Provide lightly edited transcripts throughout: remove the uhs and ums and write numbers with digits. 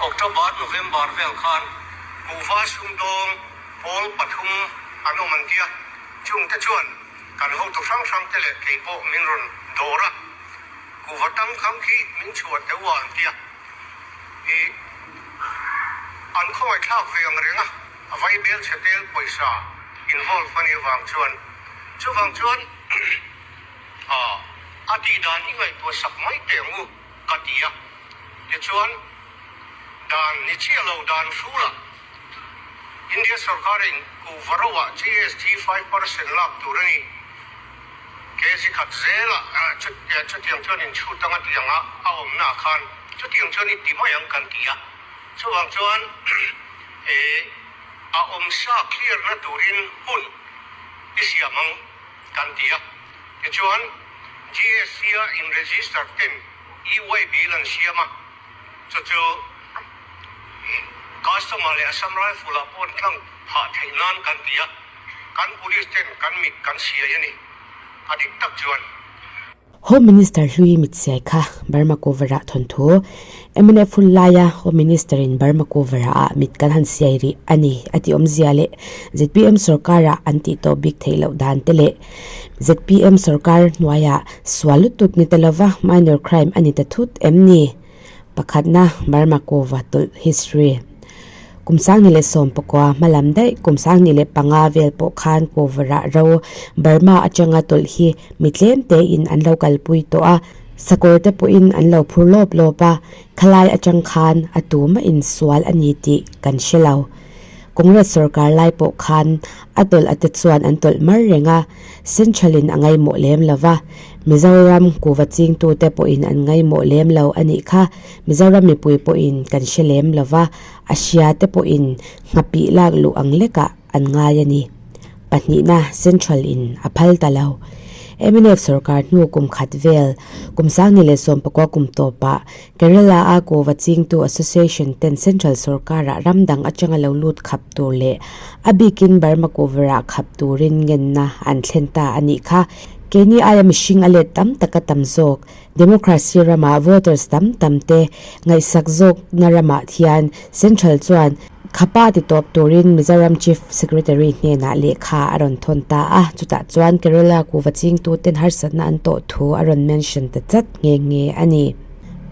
October, November vel khan kuhva sumdawng pawl pathum an awm an tia, chungte chuan kan hotu hrang hrangte leh kei pawh min rawn dawr a, kuhva tangkhang khi min chhuah teuh a an tia, ih an khawngaihthlak ve ang reng a, a vaibel chhe tel pawisa involve a nih vang chuan chuvang chuan a tih dan i ngaihtuah sak mai teh ang u. Ka ti a. Tichuan, dan ni chiah lo dan hrulah India sorkarin kuhva roah GST 5% lak tur a ni. Kg khat zelah chutiang chuan inchhut anga ti anga a awmnaah khan chutiang chuan i ti mai ang kan ti a. Chuvang chuan a awmsa clear na turin hun i siam ang. Kan ti a. Tichuan, GSC-a in-register ten EY bill an siam a, chu chu customer leh Assam Rifle-ah pawh an tlang phah theih nan kan ti a, kan police ten kan mit kan siai a ni, a dik tak chuan. Home Minister hlui mit siai kha Burma cover-ah thawnthu mnf hun laia Home Minister-in Burma cover-ah mit kan han siai rih a ni a tih awmzia leh zpm sorkara an tih tawh bik theih loh dan te leh zpm sorkar hnuaiah sual lutuk ni ta lova minor crime a ni ta thut em ni? Pakhatna Burma Kova tawlh history. Kum 2019 hmalam daih kum 2005 vel pawh khan Kova-rah ro Burma atanga tawlh hi mi tlem tein an lo kalpui tawh a, sakawr te pawhin an lo phur lawp lawp a, khalai atang khan a tumah insual a ni tih kan hre lo. Congress sorkar lai pawh khan a tawlh ate chuan an tawlh mar reng a, Central-in a ngaihmawh lem lo va, Mizoram kuva chingtute pawhin an ngaihmawh lem lo a nih kha. Mizoram mipui pawhin kan hre lem lo va, a hriate pawhin nghapih lak luh ang lekah an ngai a ni. Pahnihna, Central-in a phal ta lo. Mnf sorkar hnu kum khat vel, kum 2019 kum tawpah Kerala-a kuva chingtu association ten Central sorkara ram dang atanga lo lut khap tur leh a bikin Burma kuvarah khap turin ngenna an thlen ta a nih kha. Keini aia mihring a let tam taka tam zawk, democracy rama voters tam tam te ngaihsak zawkna ramah hian Central chuan khapa ti tawp turin Mizoram Chief Secretary hnenah lehkha a rawn thawn ta a, chutah chuan Kerala kuva chingtuten harsatna an tawh thu a rawn mention ta chat nghe nghe a ni.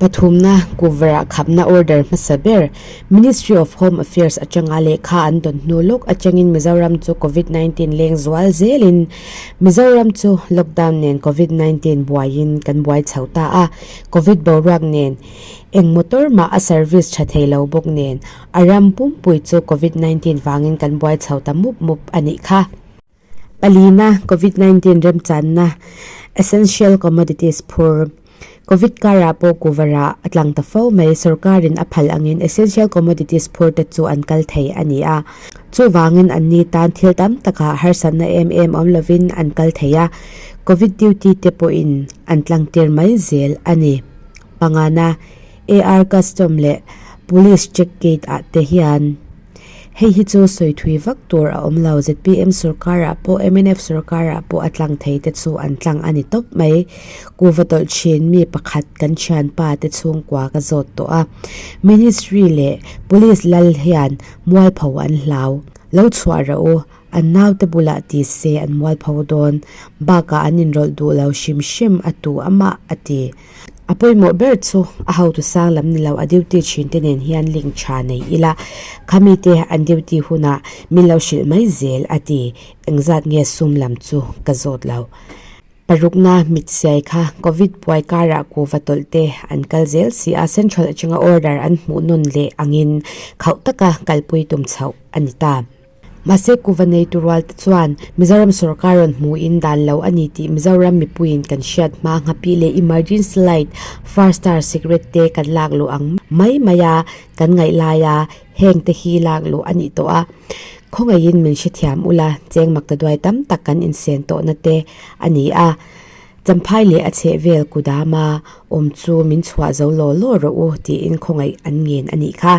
Pathumna, Kuvarah khapna order hmasa ber, Ministry of Home Affairs atanga lehkha an dawn hnu lawk atangin Mizoram chu Covid 19 leng zual zelin Mizoram chu lockdown nen Covid 19 buaiin kan buai chho ta a, Covid boruak nen eng motor mah a service tha thei lo bawk nen a ram pumpui chu Covid 19 vangin kan buai chho ta mup mup a nih kha. Palina, Covid 19 remchanna, Essential commodities phur, Covid karah pawh kuvarah a tlang ta fo mai, sorkarin a phal angin essential commodities phur te chu an kal thei a ni a. Chuvangin an ni tan thil tam takah harsatna em em awm lovin an kal thei a, Covid duty te pawhin an tlang tir mai zel a ni. Pangana, AR Custom leh Police check gate ah te hian. Hei hi chu sawi thui vak tur a awm lo. Zpm sorkarah pawh mnf sorkarah pawh a tlang thei te chu an tlang a ni tawp mai. Kuhva tawlh thin mi pakhat kan thianpa te chhungkua ka zawt tawh a. Ministry leh Police lal hian mualpho an hlau. Lo chhuah rah u, an naute bulah ti se an mualpho dawn. Bakah an inrawlh duh lo hrim hrim a tu amah a ti. A pawimawh ber chu a hotu sang lam ni lo a duty thin te nen hian link tha nei ila, khami te an duty hunah min lo hrilh mai zel a ti, engzat nge sum lam chu ka zawt lo. Parukna mit siai kha Covid buai karah kuva tawlh te an kal zel si a, Central atanga order an hmuh nawn leh angin khauh taka kalpui tum chhoh a ni ta. Mahse kuva neitu rual te chuan Mizoram sorkar rawn hmuhin dan lo a ni tih Mizoram mipuiin kan hriat hma nghapih leh emergency light, far star cigarette te kan lak luh ang mai mai a, kan ngaih laia heng te hi lak luh a nih tawh a. Khawngaihin min hrethiam ula, cheng makta duai tam tak kan insen tawhna te a ni a. Champhai leh a chhehvel kudama awm chu min chhuah zo law law rawh u tiin khawngaih an ngen a nih kha.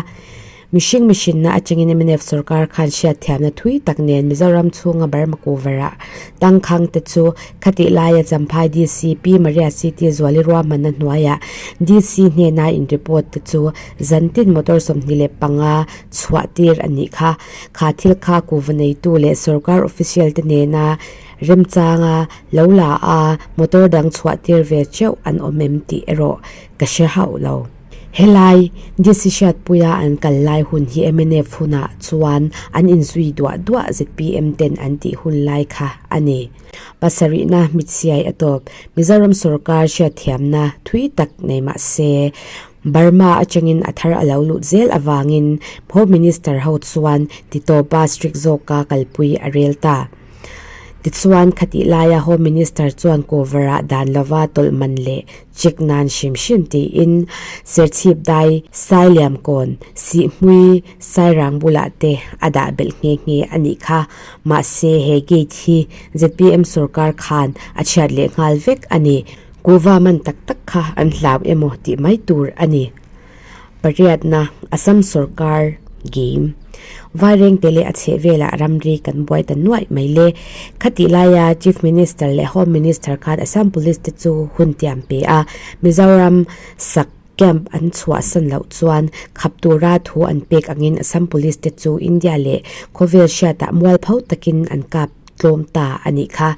Mihring mihrinna atangin mnf sorkar khan hriatthiamna thui tak nen Mizoram chhunga Burma cover-ah tangkhang te chu khatih laia Champhai DC Pi Maria City Zuali ruahmanna hnuaiah DC hnena in report te chu zantin motor 25 chhuah tir a nih kha. Kha thil kha kuhva neitu leh sorkar official te nena remchanga lo la a motor dang chhuah tir ve teuh an awm em tih erawh ka hre hauh lo. Helai DC hriatpuia an kal lai hun hi mnf hunah chuan an inzui duah duah zpm ten an tih hun lai kha a ni. Pasarihna mitchhiai a tawp. Mizoram sorkar hriatthiamna thui tak nei mah se Burma atangin a thar a lo lut zel avangin Home Minister ho chuan titawpa strict zawka kalpui a rel ta. Tichuan khatih laia Home Minister chuan cover-ah dan lova tawlh man leh check nan hrim hrim tiin Serchhip dai Sailiamkawn, Sihhmui, Sairang bulah te a dah belh nghe nghe a nih kha. Mahse he gate hi zpm sorkar khan a chhiat leh nghal vek a ni. Kuhva man tak tak kha an hlau emaw tih mai tur a ni. Pariatna, Assam sorkar game. Vairengte leh a chhehvelah ramri kan buai ta nuaih mai le. Khatih laia Chief Minister leh Home Minister khan Assam Police te chu hun tiam pe a, Mizoram sak camp an chhuahsan loh chuan khap tura thu an pek angin Assam Police te chu India leh khawvel hriatah mualpho takin an kap tlawm ta a nih kha.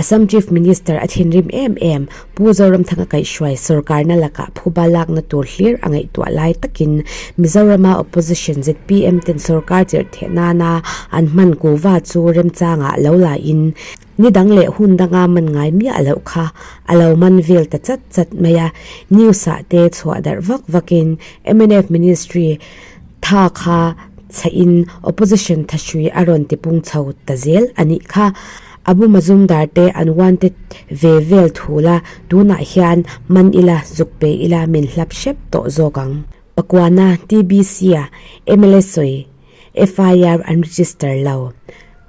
Assam Chief Minister a thinrim em em, Pu Zoramthanga kaihhruai sorkarna lakah phuba lakna tur hlir a ngaihtuah lai takin Mizorama opposition zpm ten sorkar chirh theh nana an hman kuva chu remchangah lo lain ni dang leh hun danga man ngai miah loh kha a lo man vel ta chat chat mai a. News ah te chhuah darh vak vakin mnf Ministry Tha kha chhehin opposition thahrui a rawn tipung chho ta zel a nih kha. Abu Mazumdar te an wanted ve vel thu la, tunah hian man ila zuk pe ila min hlap hrep tawh zawk ang. Pakuana TBC a mla sawi FIR an register lo.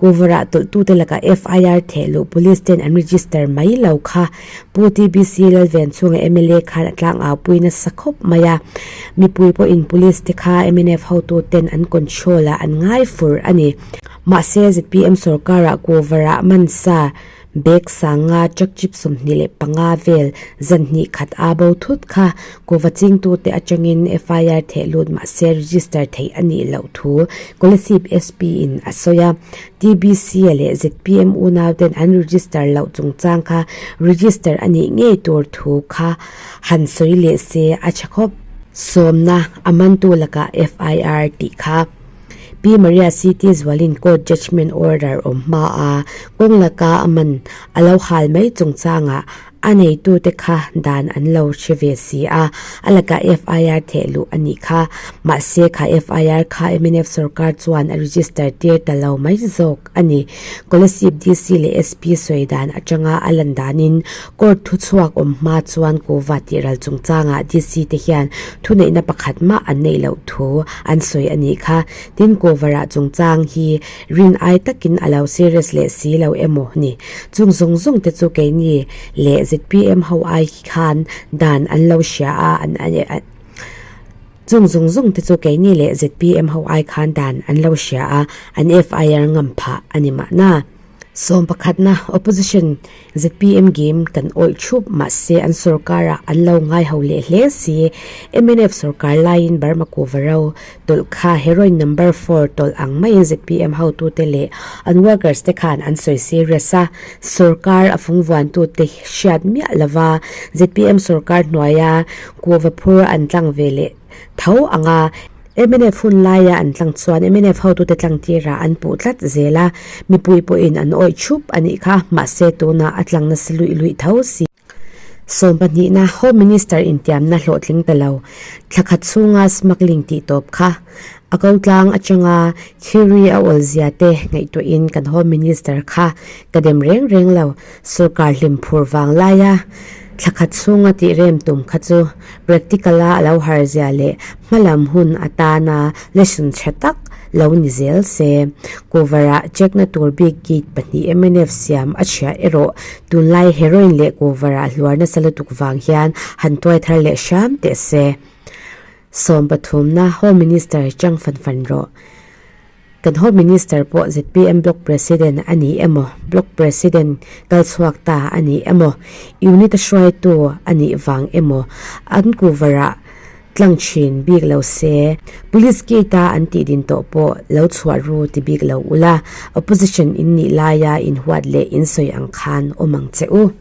Cover-ah tawlhtute lakah FIR theh luh Police ten an register mai lo kha Pu TBC Lalvenchhunga mla khan a tlangau-pui nasa khawp mai a. Mipui pawhin Police te kha mnf hotu ten an control ah an ngai fur a ni. Mahse zpm sorkarah cover-ah man sa Bag sanga truck chip 25 vel zan hnih khat a bo thut kha kuhva chingtute atangin FIR theh lut mahse register theih a nih loh thu Kolasib SP in a sawi a. TBC leh zpm unauten an register loh chungchang kha register a nih ngei tur thu kha han sawi leh se a tha khawp. Sawmna a mantu lakah FIR tih kha. Pi Maria City Zualin court judgement order awm hma a, kawng laka a man a lo hal mai chungchangah a neitute kha dan an lo hre ve si a, a lakah FIR theh luh a nih kha. Mahse kha FIR kha mnf sorkar chuan a register tir ta lo mai zawk a ni. Kolasib DC leh SP sawi dan atanga a lan danin court thuchhuak awm hma chuan kuhva tihral chungchangah DC te hian thuneihna pakhat mah an neih loh thu an sawi a nih kha. Tin, kuhvarah chungchang hi rin ai takin a lo serious leh si lo emaw ni. Chung zawng zawng te chu keini leh zpm ho ai khan dan an lo hria a, an Chung zawng zawng te chu keini leh zpm ho ai khan dan an lo hria a, an FIR ngam phah a ni mahna. Sawm pakhatna opposition zpm game kan awih thup mahse an sorkar ah an lo ngai ho leh hle si. Mnf sorkar laiin Burma kuhva ro tawlh kha heroin number four tawlh ang maiin zpm hotute leh an workers te khan an sawi serious a, sorkar a fungvuantute hriat miah lova zpm sorkar hnuaia kuhva phur an tlang ve leh tho ang a. Mnf hun laia an tlang chuan mnf hotute tlang tirah an puh tlat zel a, mipui pawhin an awih thup a nih kha, mahse tunah a tlang nasa luih luih tho si. Sawm pahnihna Home Minister intiamna hlawhtling ta lo, thla khat chhunga smuggling tih tawp kha a ko tlang atanga theory a awlzia te ngaihtuahin kan Home Minister kha ka dem reng reng lo, Sorkar hlim phur vang laia thla khat chhunga tih rem tum kha chu practical-a a lo har zia leh hmalam hun atana lesson tha tak lo ni zel se. Cover-ah check-na tur bik gate pahnih mnf siam a chhia erawh tunlai heroin leh cover-ah hluar nasa lutuk vang hian han tuai thar leh hram teh se. Sawmpathumna Home Minister chang fan fan rawh. Kan Home Minister pawh zpm Block President a ni emaw, Block President kal chhuak ta a ni emaw, Unit a hruaitu a nih vang emaw an kuvarah tlang thin bik lo se, Police gate a an tih din tawh pawh lo chhuah ru ti bik lo ula, Opposition in nih laia inhuat leh insawi ang khan awm ang che u.